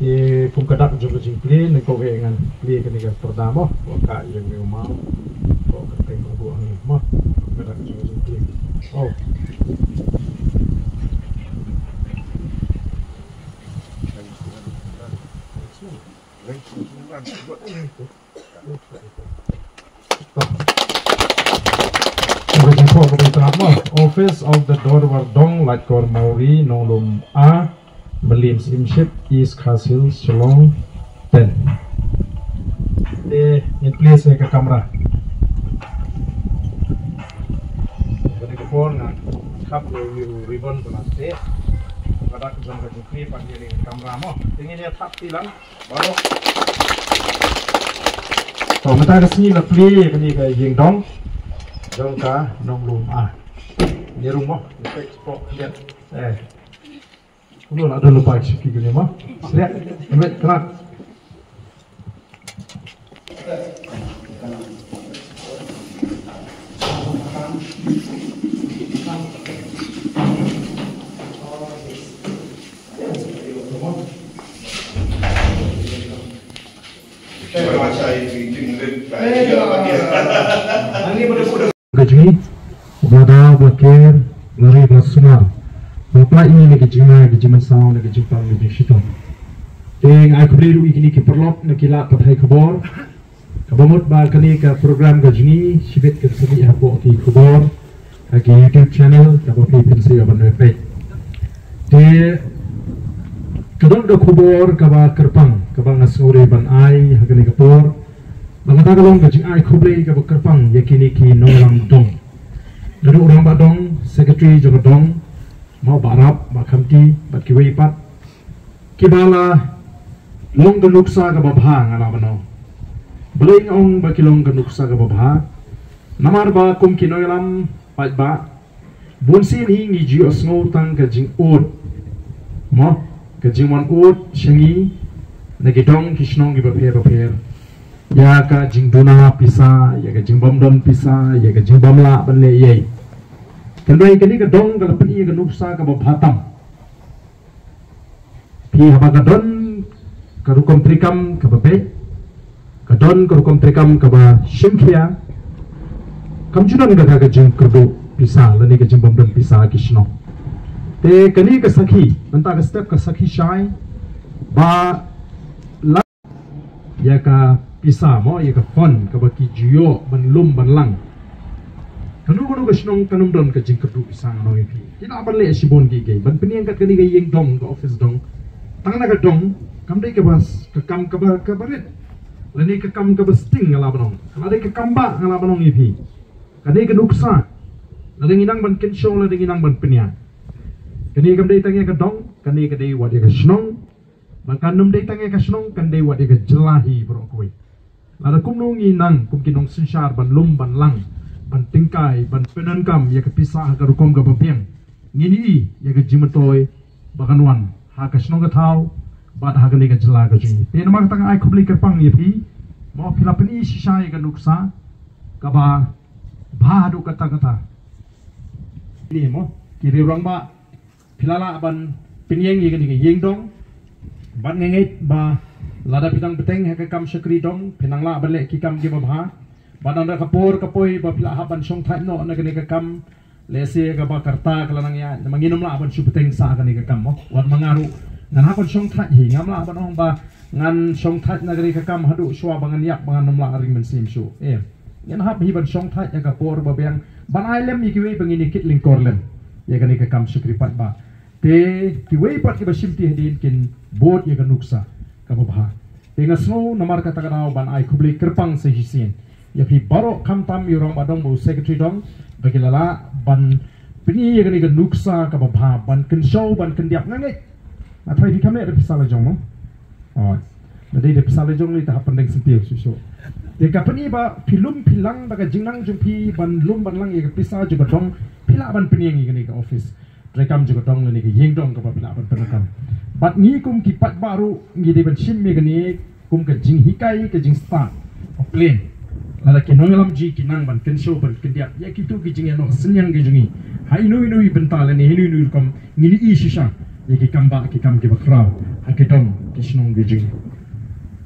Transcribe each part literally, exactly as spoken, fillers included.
Kum ka dak jong ka jingplie, ngan ko ngan plie kane ka pyrda mo, wa ka ïa ngi ma, ko ka teng ma bu ang mo, kum ka dak jong ka jingplie. Oh. Office of the Dorbar Dong, Laitkor Mawri, Nonglum A, Mylliem Syiemship, East Khasi Hills, Shillong, ten. Te ngin plie sa ka kamra. Kane ka por nga khap ïa u ribbon ba la te. Ka dak jong ka jingplie pat ïa ka kamra mo. Te ngin ïa thap ti lang. Baroh. To mynta ka sngi la plie kane ka ïing dong jong ka Nonglum A. Ni rung mo, ni pek pok liat. Eh. Kumno la don lupa ki kine mo. Sriak. Ambek krak. Ka jingïeit, ba da, ba ker, lari ba sumar. Ba pla ini ne ka jingma, ka jingmynsaw, ne ka jingpang, ne ka jingshitom. Te nga ai khublei ruh ïa kine ki paralok, ne ki lad pathai khubor. Kaba mut ba kane ka program ka jingïeit, shibit kan sa mih hapoh ki khubor. Ha ki YouTube channel, kaba phi phin sa ïoh ban peit. Te ka don ka khubor kaba kyrpang, kaba nga sngewdei ban ai ha kane ka por. Ba kata ka long ka jingai khublei kaba kyrpang ïa kine ki nongïalam dong. Naduh u rangbah dong, secretary jong ka dong, mo Bah Rap, Bah Khamti, bad kiwei pat. Kiba la long ka nuksa kaba bha nga la ban ong. Balei nga ong ba ki long ka nuksa kaba bha? Namar ba kum ki nongïalam paidbah, bun sien hi ngi ju ïohsngew tang ka jingud. Mo, ka jingwan ud sha ngi na ki dong ki shnong kiba pher bapher. Ïa ka jingduna pisa, ïa ka jingbym don pisa, ïa ka jingbym lah ban leh ei ei. Hynrei kane ka dong ka la pyni ïa ka nuksa kaba bha tam. Phi, haba ka don ka rukom treikam kaba beit, ka don ka rukom treikam kaba shim khia, kam ju don kata ka jingkyrduh pisa lane ka jingbym don pisa ki shnong. Te kane ka sakhi, mynta ka step ka sakhi shai ba la ïa ka pisa mo, ïa ka fund kaba ki ju ïoh ban lum ban lang. Kano kano ka shnong kan ym don ka jingkyrduh pisa, nga ong ïa phi. Ki lah ban leh shibun kiei kiei ban pynïeng kat kane ka ïing dong, ka office dong. Tang na ka dong kam dei kaba s-, ka kam kaba, kaba rit, lane ka kam kaba sting, nga lah ban ong. Ka la dei ka kam ba, nga lah ban ong ïa phi. Kane ka nuksa, lada ngi nang ban kynshew, lada ngi nang ban pynïeng. Kane kam dei tang ïa ka dong, kane ka dei wat ïa ka shnong. Bad kan ym dei tang ïa ka shnong, kan dei wat ïa ka jylla hi baroh kawei. Lada kumno ngi nang kum ki nongsynshar ban lum ban lang, ban tyngkai, ban pyndonkam ïa ka pisa ha ka rukom kaba biang, ngin ïohi ïa ka jingmyntoi ba kan wan ha ka shnong ka thaw bad ha kane ka jylla ka jong ngi. Te namar kata nga ai khublei kyrpang ïa phi, mo, phi la pyni shisha ïa ka nuksa kaba bha haduh katta katta. Ni mo, ki riew rangbah, phi la lah ban pynïeng ïa kane ka ïing dong. Bad nga ngeit ba lada phi dang bteng ha ka kam shakri dong, phi nang lah ban leh ki kam kiba bha. Bad ynda ka por ka poi ba phi la hap ban shongthait noh na kane ka kam, lehse kaba ka rta ka la nang ïaid, namar ngin ym lah ban shu bteng sha kane ka kam mo. Wat ma nga ruh ngan hap ban shongthait hi, ngam lah ban ong ba ngan shongthait na kane ka kam haduh shuwa ba ngan ïap ba ngan ym lah ring mynsiem shuh. Eh, ngin hap hi ban shongthait ha ka por ba biang ban ai lem ïa kiwei ba ngin ïa kit lyngkor lem ïa kane ka kam shakri paidbah. Te kiwei pat kiba shimti hadien kin bud ïa ka nuksa kaba bha. Te nga sngew namar kata ka daw ban ai khublei kyrpang sa shisien ïa phi baroh, khamtam ïa u rangbah dong bad u secretary dong, ba ki la lah ban pyni ïa kane ka nuksa kaba bha, ban kynshew, ban kyndiap. Nga ngeit, nga tharai phi kam leh da pisa la jong mo. Oh, lada dei da pisa la jong lei te hap pyndeng syntiew shuh shuh. Te ka pyni ba phi lum phi lang da ka jingnang jong phi ban lum ban lang ïa ka pisa jong ka dong, phi lah ban pynïeng ïa kane ka office treikam jong ka dong lane ka ïing dong kaba phi lah ban pyndonkam. Bad ngi kum ki paidbah ruh ngi dei ban shim ïa kane kum ka jinghikai, ka jingstad, ka plan. Lada ki nongïalam jong ngi ki nang ban kynshew, ban kyndiap ïa kito ki jingïaid noh synñiang ki jong ngi ha ino ino i bynta lane ino ino i rukom, ngin ïohi shisha ïa ki kam ba, ki kam ki bakhraw ha ki dong ki shnong ki jong ngi.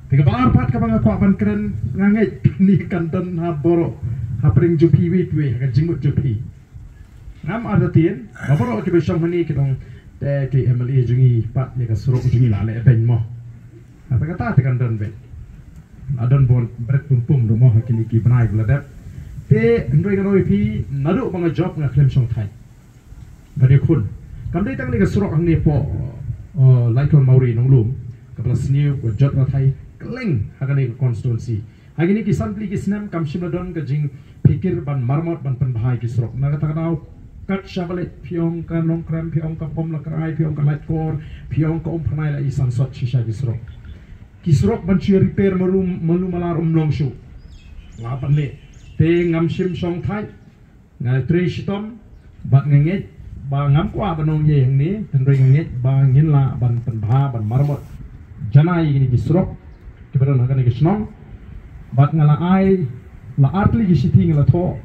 Te kaba ar pat kaba nga kwah ban kren, nga ngeit kane kan don ha baroh, ha pdeng jong phi wei wei, ha ka jingmut jong phi. Ngam artatien ba baroh kiba shong hangne ki dong te ki M L A jong ngi pat, ïa ka surok jong ngi la leh beiñ mo. Kata kata te kan don beiñ. La don bun bret pum pum ruh mo ha kine ki bnai ba la dep. Te hynrei nga ong ïa phi, naduh ba nga jop nga khlem shong thait. Ba dei khun. Kam dei tang kane ka surok hangne hapoh, uh, Laitkor Mawri Nonglum, kaba la sniew, kaba jot rathai kylleng ha kane ka constituency. Ha kine ki san tylli ki snem kam shym la don ka jingpyrkhat ban maramot, ban pynbha ïa ki surok. Na kata ka daw, kat shaba leit, phi ong ka Nongkrem, phi ong ka Pomlakrai, phi ong ka Laitkor, phi ong ka Umphyrnai, la i sangsot shisha ki surok. Ki surok ban shu repair malu, malu mala ruh ym long shuh. Nga pat leh. Te ngam shym shong thait. Nga trei shitom bad nga ngeit ba ngam kwah ban ong ei ei hangne, hynrei nga ngeit ba ngin lah ban pynbha, ban maramot janai ïa kine ki surok kiba don ha kane ka shnong. Bad nga la ai, la ar tylli ki shithi nga la thoh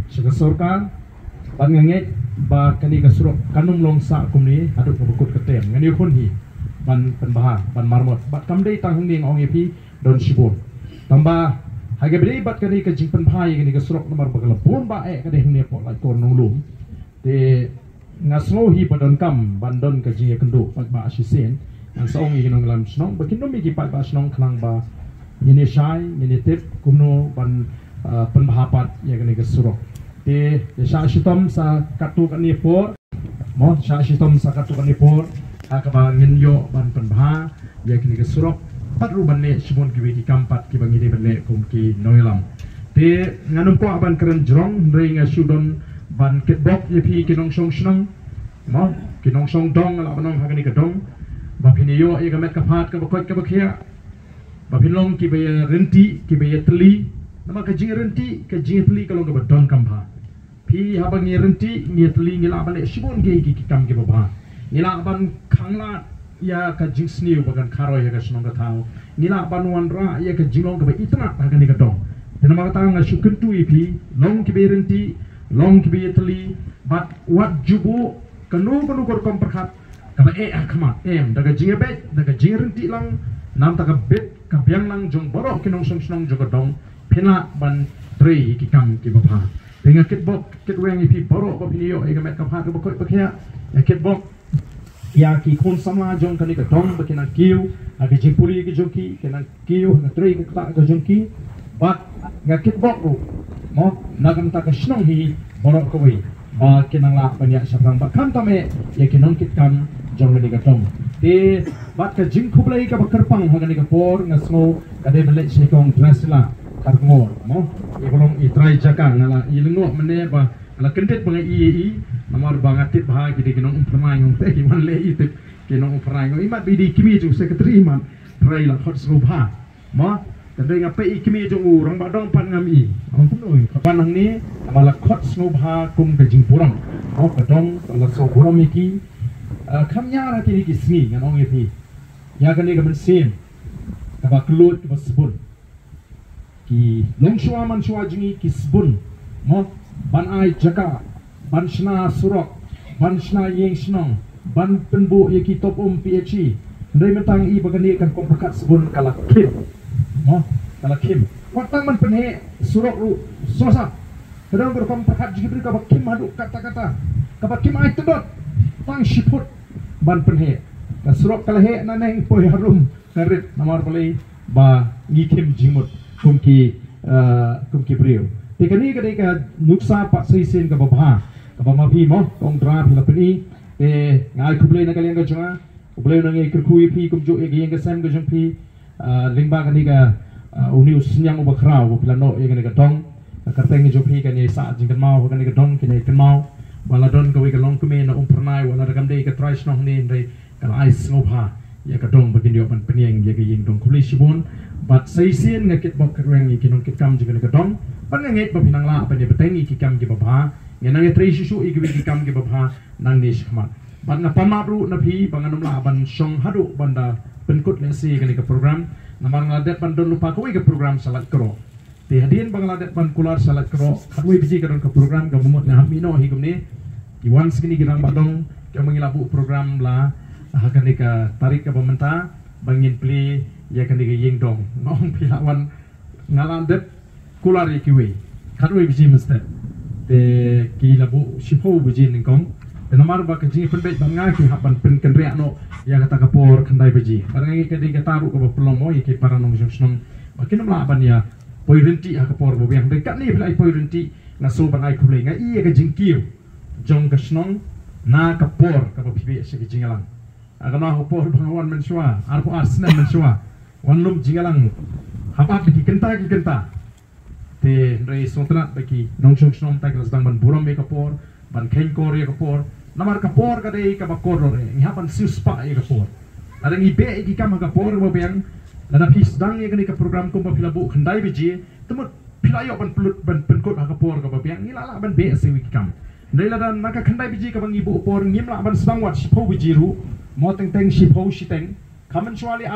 sha ka sorkar. Bad nga ngeit ba kane ka surok kan ym long sah kumne haduh kaba kut ka term. Ngan ïakhun hi ban pynbha, ban maramot. Bad kam dei tang hangne, nga ong ïa phi, don shibun. Tangba ha kaba ïadei bad kane ka jingpynbha ïa kane ka surok, namar ba ka la bun ba eh ka dei hangne hapoh Laitkor Nonglum. Te nga sngew hi ba donkam ban don ka jingïakynduh paidbah shisien. Ngan sa ong ïa ki nongïalam shnong ba kin ym ïa ki paidbah shnong khnang ba ngin ïa shai, ngin ïa tip kumno ban, uh, pynbha pat ïa kane ka surok. Te ïa shah shitom sa katto katne por. Mo, shah shitom sa katto katne por ha kaba ngin ïoh ban pynbha ïa kine ki surok, pat ruh ban leh shibun kiwei ki kam pat kiba ngi dei ban leh kum ki nongïalam. Te ngan ym kwah ban kren jrong, hynrei nga shu don ban kitbok ïa phi ki nongshong shnong, mo, ki nongshong dong, nga lah ban ong, ha kane ka dong, ba phin ïoh ïa ka met ka phad kaba koit kaba khiah, ba phin long kiba ïa ryntih, kiba ïa tylli. Namar ka jingryntih, ka jingtylli ka long kaba donkam bha. Phi, haba ngi ryntih, ngi tylli, ngi lah ban leh shibun ki, ki, ki kam kiba bha. Ngi lah ban khanglad ïa ka jingsniew ba kan kharoi ha ka shnong ka thaw. Ngi lah ban wanrah ïa ka jinglong kaba itynnad ha kane ka dong. Te namar kata nga shu kyntu ïa phi, long kiba ïa ryntih, long kiba ïa tylli, bad wat ju buh kano kano ka rukom pyrkhat kaba eh ha khmat, em, da ka jingïabeit, da ka jingryntih lang, namar ka bit ka biang lang jong baroh ki nongshong shnong jong ka dong, phin lah ban trei ïa ki kam kiba bha. Te nga kitbok kitweng ïa phi baroh ba phin ïoh ïa ka met ka phad kaba koit ba khiah. Nga kitbok ïa ki khun samla jong kane ka dong ba kin nang kiew ha ka jingpule ka jong ki, kin nang kiew ha ka trei ka ktah ka jong ki. Bad nga kitbok ruh, mo, na ka bynta ka shnong hi baroh kawei, ba kin nang lah ban ïaid shaphrang bad khamtam eh ïa ki nongkitkam jong kane ka dong. Te bad ka jingkhublei kaba kyrpang ha kane ka por, nga sngew ka dei ban leit sha i kong Drusilla Kharkongor, mo. I ba long i trai jaka, nga la i lyngngoh mynne ba nga la kyndit ba nga ïohi ïa i, namar ba nga tip ba ha ki dei ki nong Umphyrnai, nga ong te ki wan leh i tip ki nong Umphyrnai, nga ong i mat ba i dei i kmie jong u secretary, i mat trai la khot sngewbha. Mo, tang dei nga peit i kmie jong u rangbah dong pat ngam i. Ong kumno i, ka pan hangne namar la khot sngewbha kum ka jingburom. Mo, ka dong ka la sngewburom ïa ki. Ah, kham ñiar ha kine ki sngi ngan ong ïa phi, ïa kane ka mynsiem kaba kylluid kaba sbun, ki longshuwa manshuwa jong ngi ki sbun, mo, ban ai jaka, ban shna surok, ban shna ïing shnong, ban pynbuh ïa ki top um P H E. Hynrei mynta ngi i ba kane ka rukom pyrkhat sbun ka la khim, mo, ka la khim. Wat tang ban pynheh surok ruh sngewsih. Ka don ka rukom pyrkhat jong ki briew kaba khim haduh katta katta, kaba khim ai tdot tang shi phut ban pynheh. Ka surok ka la heh nangne, poi harum ka rit, namar balei? Ba ngi khim jingmut kum ki, eh, kum ki briew. Te kane ka dei ka nuksa pat sa shisien kaba bha, kaba ma phi, mo, kong Dra, phi la pyni. Te nga ai khublei na ka liang ka jong nga. U Blei un nang ïai kyrkhu ïa phi kumjuh ïa ka ïing ka sem ka jong phi. Ah, lyngba kane ka, ah, une u synñiang uba khraw uba phi la noh ïa kane ka dong, ka kyrteng ka jong phi kan ïai sah jingkynmaw ha kane ka dong, kin ïai kynmaw ba la don kawei ka longkmie na Umphyrnai, wat la da kam dei ka trai shnong ne, hynrei ka la ai sngewbha ïa ka dong ba kin ïoh ban pynïeng ïa ka ïing dong. Khublei shibun. Bad sa shisien nga kitbok kitweng ïa ki nongkitkam jong kane ka dong, bad nga ngeit ba phin nang lah ban ïa bteng ïa ki kam kiba bha. Ngin nang ïatrei shuh shuh ïa kiwei ki kam kiba bha nangne shakhmat. Bad nga pan map ruh na phi ba ngan ym lah ban shong haduh ban da pynkut lehse ïa kane ka program, namar nga la dep ban don lypa kawei ka program sha Laitkroh. Te hadien ba nga la dep ban kular sha Laitkroh, khatwei baje ka don ka program kaba mut nga hap mih noh hi kumne. Ki wan sa kine ki rangbah dong, ki ong ba ngi la buh program la, Ha kane ka tarik kaba mynta ba ngin plie ïa kane ka ïing dong. Nga ong phi la wan, nga la dep kular ïa kiwei. Khatwei baje mynstep. Te ki la buh shiphew baje nyngkong. Te namar ba ka jingpynbeit ba nga, ki hap ban pynkynriah noh ïa kata ka por khyndai baje. Bad nga ngeit ka dei kata ruh kaba pynlong mo ïa ki para nongshong shnong ba kin ym lah ban ïa poi rynti ha ka por ba biang. Te katne phi la ïa poi rynti, nga sngew ban ai khublei. Nga ïa ka jingkiew jong ka shnong na ka por kaba phi beh sha ka jingïalang. Ha kano ka por ba nga wan mynshuwa, arphew ar snem mynshuwa, wan lum jingïalang hap ki kynta ki kynta. Te hynrei sngewtynnat ba ki nongshong shnong mynta ki la sdang ban burom ïa ka por, ban kheiñkor ïa ka por. Namar ka por ka dei kaba kordor eh, ngi hap ban siewspah ïa ka por. Lada ngi beh ïa ki kam ha ka por kaba biang, lada phi sdang ïa kane ka program kumba phi la buh khyndai baje, te mut phi la ïoh ban pynlut, ban pynkut ha ka por kaba biang, ngi la lah ban beh siew ïa ki kam. Hynrei lada na ka khyndai baje kaba ngi buh por ngim lah ban sdang wat shiphew baje ruh, mo teng teng shiphew shiteng, ka mynshuwa lei